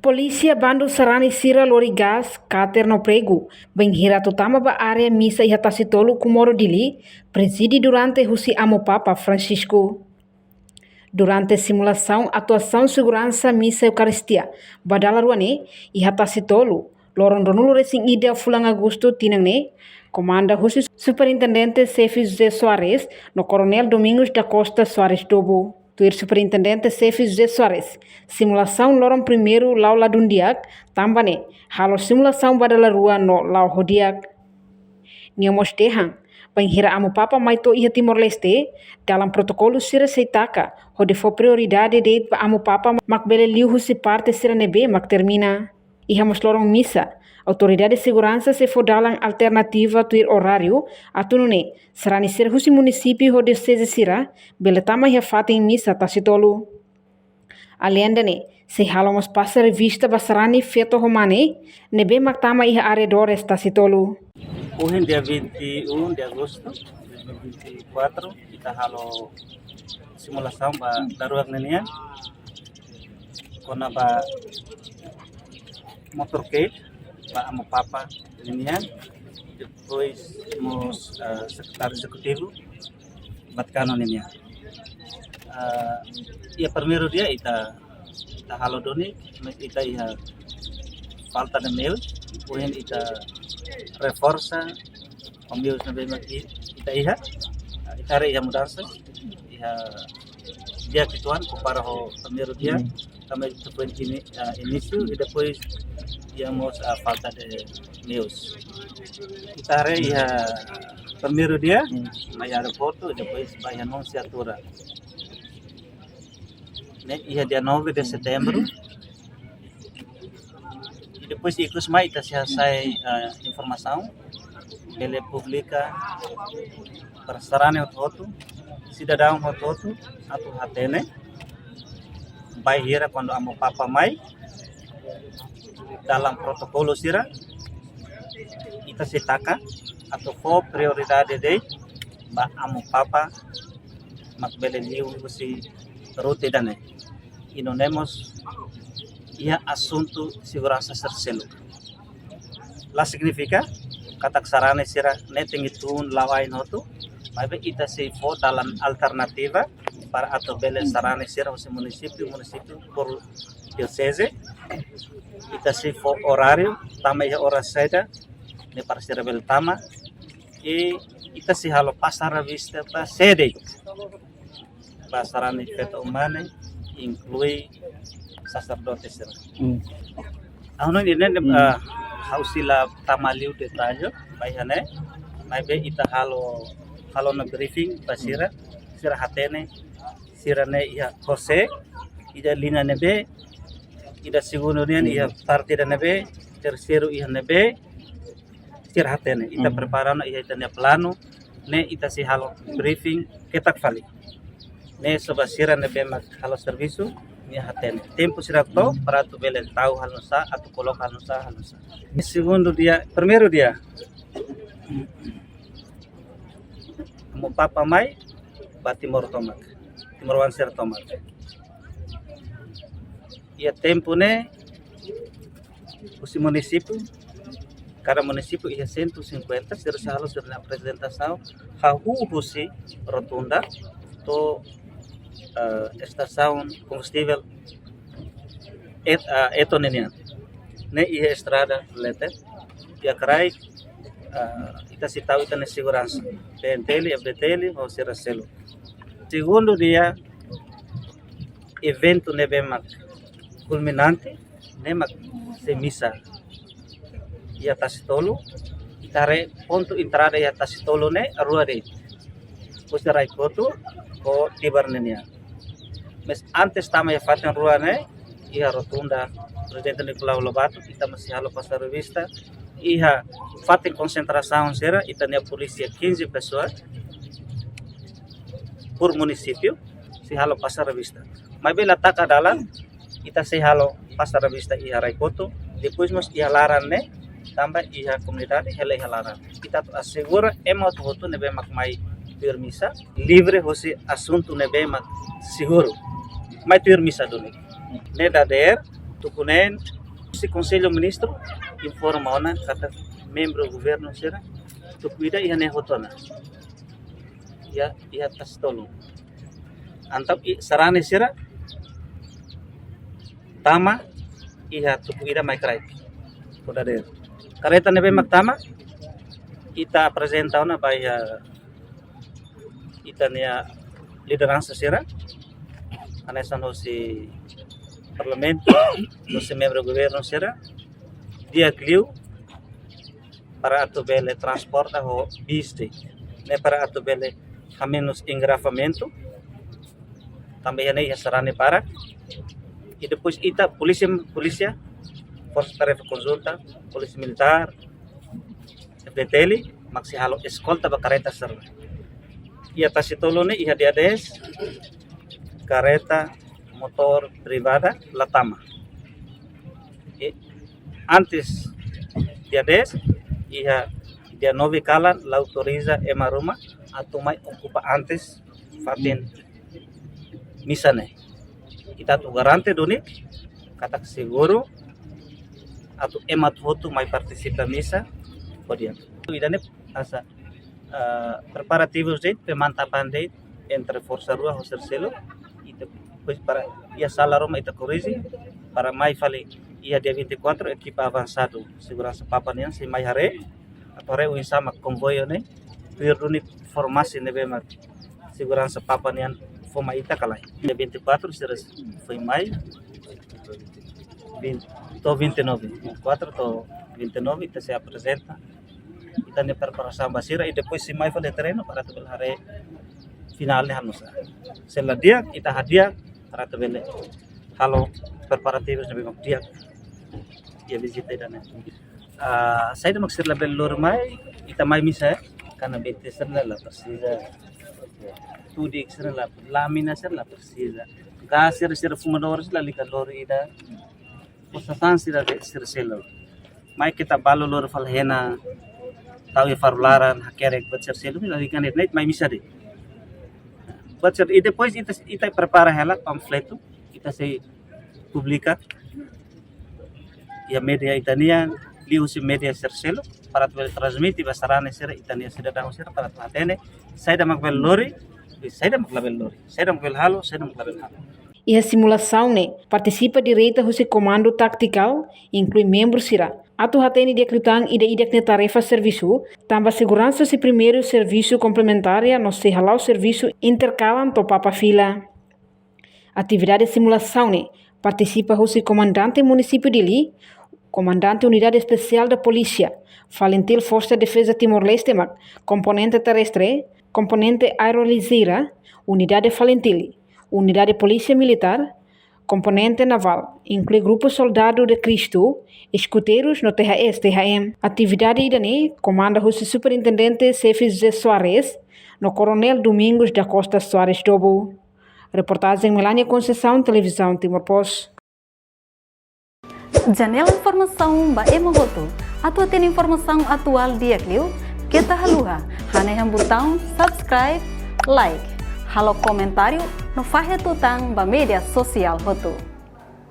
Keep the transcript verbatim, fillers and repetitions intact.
Polísia bandu sarani sira lori gás, kater no pregu, bainhira atu tama ba área misa iha Tasitolu, Comoro, Dili, prezide durante husi Amu Papa Francisco. Durante simulasaun atuasaun seguransa misa Eukaristia ba dala rua ne'e, iha Tasitolu, loron ruanulu resin ida fulan Agostu tinan ne'e, komanda husi Superintendente Xefe José Soares no Koronél Domingos da Costa Soares Dobo. Tuir Superintendente Xefe José Soares, simulasaun loron primeiru la'o ladún di'ak, tanba ne'e halo simulasaun ba dala rua no la'o ho di'ak. Nia mós dehan, bainhira Amu Papa mai to'o iha Timor-Leste, dalan protokolu sira sei taka, hodi fó prioridade de'it ba Amu Papa mak bele liu husi parte sira ne'ebé mak termina. Iha mós loron misa, autoridade seguransa sei fó dalan alternativa tuir oráriu, atu nune'e sarani sira husi munisípiu ho dioseze sira bele tama iha fatin misa Tasitolu. Aleinde ne'e, sei halo mós pasa revista ba sarani feto ho mane ne'ebé mak tama iha arredores Tasitolu. Ohin dia vinte e um de agosto de dois mil e vinte e quatro, ita halo simulasaun ba daruak ninian kona-ba motorcade ba Amu Papa ninian, depois mós, eh, sekretáriu ezekutivu Vatikanu ninian. Eh, iha primeiru dia ita, ita halo duni, mas ita iha falta de meius, depois ita reforsa ho meius ne'ebé mak i-, ita iha, ita haree iha mudansa, iha dia kituan kompara ho primeiru dia, tanba ita foin ini, ah, inísiu, i depois iha mós, ah, falta de meius. Ita haree iha primeiru dia, mai aeroportu, i depois ba iha Nunciatura. Ne'e iha dia nove de setembru. I depois ikus mai ita sei hasai, eh, informasaun, bele publika para sarani hotu-hotu, sidadaun hotu-hotu, atu hatene, bainhira kuandu Amu Papa mai, dalan protokolu sira, ita sei taka, atu fó prioridade de'it ba Amu Papa mak bele liu husi rute ida-ne'e. I nune'e mós iha asuntu seguransa sira seluk. La signifika katak sarani sira ne'e tenke tun la'o ain hotu, maibé ita sei fó dalan alternativa para atu bele sarani sira husi munisípiu, munisípiu por dioseze. Ita sei fó oráriu, tama iha oras saida, ne'e para sira bele tama. I ita sei halo pasa revista ba sé de'it, ba sarani feto ho mane, inklui saserdote sira. Hmm. Ha'u hanoin ne'e, hmm, ah, ha'u sei la tama liu detalle ba iha ne'e, maibé ita halo, halo ona briefing ba sira, sira hatene, sira ne'e iha ho sé, iha liña ne'ebé, ida segundu nian iha, hmm, parte ida ne'ebé, terseiru iha ne'ebé, sira hatene. Ita, hmm, prepara ona iha ita-nia planu, ne'e ita sei halo briefing ketak fali. Ne'e só ba sira ne'ebé mak halo servisu, nia hatene. Tempu sira to'o, hmm, para atu bele tau halo nu'usá, atu koloka halo nu'usá, halo nu'usá. Segundu dia, primeiru dia, Amu Papa mai ba Timor tomak, timoroan sira tomak. Iha tempu ne'e, husi munisípiu, kada munisípiu iha cento e cinquenta, sira sei halo sira-nia aprezentasaun, hahú husi rotunda to'o, eh, estasaun kombustivel Et-, ah, Eto ninian. Ne'e iha estrada leten, iha kraik, ah, ita sei tau ita-nia seguransa. P N T L, F D T L, ho sira seluk. Segundu dia, eventu ne'ebé mak kulminante, ne'e mak sei misa iha Tasitolu, ita haree pontu entrada iha Tasitolu ne'e rua de'it. Husi Rai-Kotu ho Tibar ninian. Mas antes tama iha fatin rua ne'e, iha rotunda Prezidente Nicolau Lobato, ita mós sei halo pasa revista, iha fatin konsentrasaun sira, ita-nia polísia quinze pessoas por munisípiu, sei halo pasa revista. Maibé la taka dalan, ita sei halo pasa revista iha Rai-Kotu, depois mós iha laran ne'e, tanba iha komunidade hela iha laran. Ita atu asegura ema hotu-hotu ne'ebé mak mai tuir misa, livre husi asuntu ne'ebé mak seguru. Mai tuir misa duni. Ne'e dadeer, tuku neen, Husi Konsellu Ministru informa ona katak membru governu sira tuku ida iha ne'e hotu ona. Iha, iha Tasi Tolun. Entaun i-, sarani sira tama iha tuku ida mai kraik. Kuda de. Kareta ne'ebé mak tama, ita aprezenta ona ba iha ita-nia lideransa sira, hanesan husi parlamentu, husi membru governu sira, di'ak liu para atu bele transporta ho bis de'it, ne'e para atu bele hamenus engarrafamentu, tanba iha ne'e iha sarani barak, i depois ita polísia, polísia, Forsa Tarefa Konjunta, Polísia Militár, F D T L, mak sei halo eskolta ba kareta sira. Iha Tasi Tolun ne'e iha dia dez, kareta motór privada la tama. I antes dia dez, iha dia nove kalan, la autoriza ema ruma atu mai okupa antes fatin misa ne'e. Ita atu garante duni katak seguru atu ema hotu mai partisipa misa ho di'ak. Ida-ne'e hanesan, eh, preparativus de'it, pemantapan de'it entre forsa rua ho sira seluk. Ita, pois, para iha sala ruma ita korrije, para mai fali iha dia vinte e quatro ekipa avansadu seguransa Papa nian sei mai haree, atu haree oinsá mak komboiu ne'e tuir duni formasi ne'ebé mak seguransa Papa nian fó mai ita ka lae. Dia vinte e quatro sira foin mai, vinte, to'o vinte e nove, vinte e quatro to'o vinte e nove ita sei aprezenta ita-nia preparasaun ba sira, i depois sei mai fali treinu para atu bele haree finál ne'e hanesan. Se la di'ak, ita hadi'a para atu bele halo preparativus ne'ebé mak di'ak iha vizita ida-ne'e. Ah, saida mak sira labele lori mai, ita mai misa, eh? Kana-bete sira la presiza. Tudik sira la, lâmina sira la presiza. Gás sira, sira fumadór sira lalika lori ida. Posasan sira de, sira seluk. Mai keta balu lori fali hena, tau iha faru laran, hakerek buat sira seluk, lalika ne'e, ne'e mai misa de'it. Buat sira, i depois ita, ita prepara hela panfletu, ita sei publika iha média ita-nian, liuhusi média sira seluk, para atu bele transmite ba sarani sira, ita-nia sidadaun sira, para atu hatene saida mak bele lori, i saida mak labele lori, saida mak bele halo, saida mak labele halo. Iha simulasaun ne'e, partisipa direta husi Komandu Taktikál, inklui membru sira, atu hatene di'ak liután ida-idak nia tarefa servisu, tanba seguransa husi primeiru servisu komplementária no sei hala'o servisu interkalan to'o Papa fila. Atividade simulasaun ne'e partisipa husi Komandante Munisípiu Dili, Komandante Unidade Espesiál da Polísia, FALINTIL Forsa Defeza Timor-Leste mak Komponente Terrestre, Komponente Aeroalizeira, Unidade FALINTIL, Unidade Polísia Militár, Komponente Navál, inklui Grupu Soldadu de Kristu, Eskuteirus no T H S, T H M. Atividade ida-ne'e komanda husi Superintendente Xefe José Soares no Koronél Domingos da Costa Soares Dobo. Reportajen Melania Conceição, Televizaun Timor Post. Janela informasaun ba ema hotu. Atu hatene informasaun atuál di'ak liu, keta haluha hanehan butaun subscribe, like, halo komentáriu no fahe tutan ba média sosiál hotu.